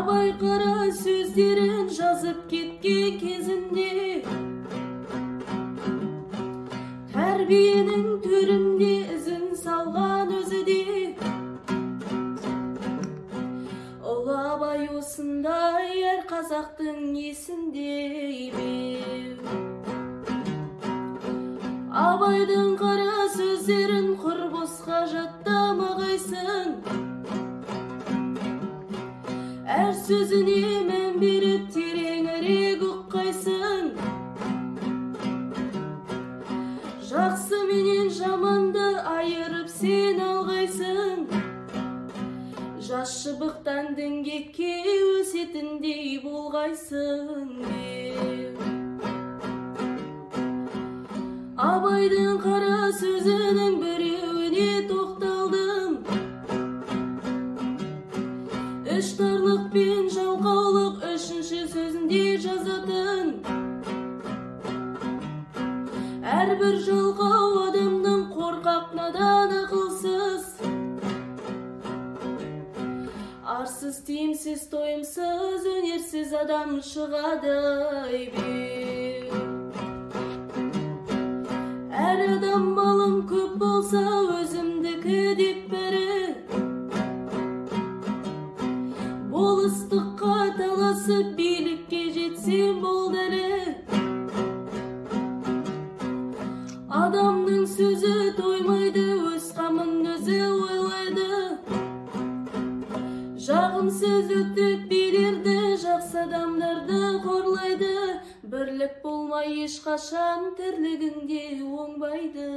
Абай қара сөздерін жазып кеткен кезінде, тәрбиенің төрінде ізін салған өзі де. Ұлы Абай осындай әр қазақтың есінде. Абайдың қара сөздерін құр босқа жаттамағайсың, әр сөзіне мән беріп тереңірек ұққайсың. Жақсы менен жаманды айырып сен алғайсың, жас шыбықтан діңгекке өсетіндей болғайсың. Абайдың қара сөзінің біреуіне тоқталдым, іштарлық пен жалқаулық үшінші сөзінде жазатын. Әрбір жалқау адамның қорқақ, надан, ақылсыз, арсыз, тиімсіз, тойымсыз, өнерсіз адам шығады. Әр адам малым көп болса өзімдікі деп бірі, болыстыққа таласып билікке жетсем болды әлі. Адамның сөзі тоймайды, өз қамын өзі ойлайды. Жағымсыз өтірік билерді, жақсы адамдарды қорлайды. Бірлік болмай ешқашан тірлігіңде оңбайды.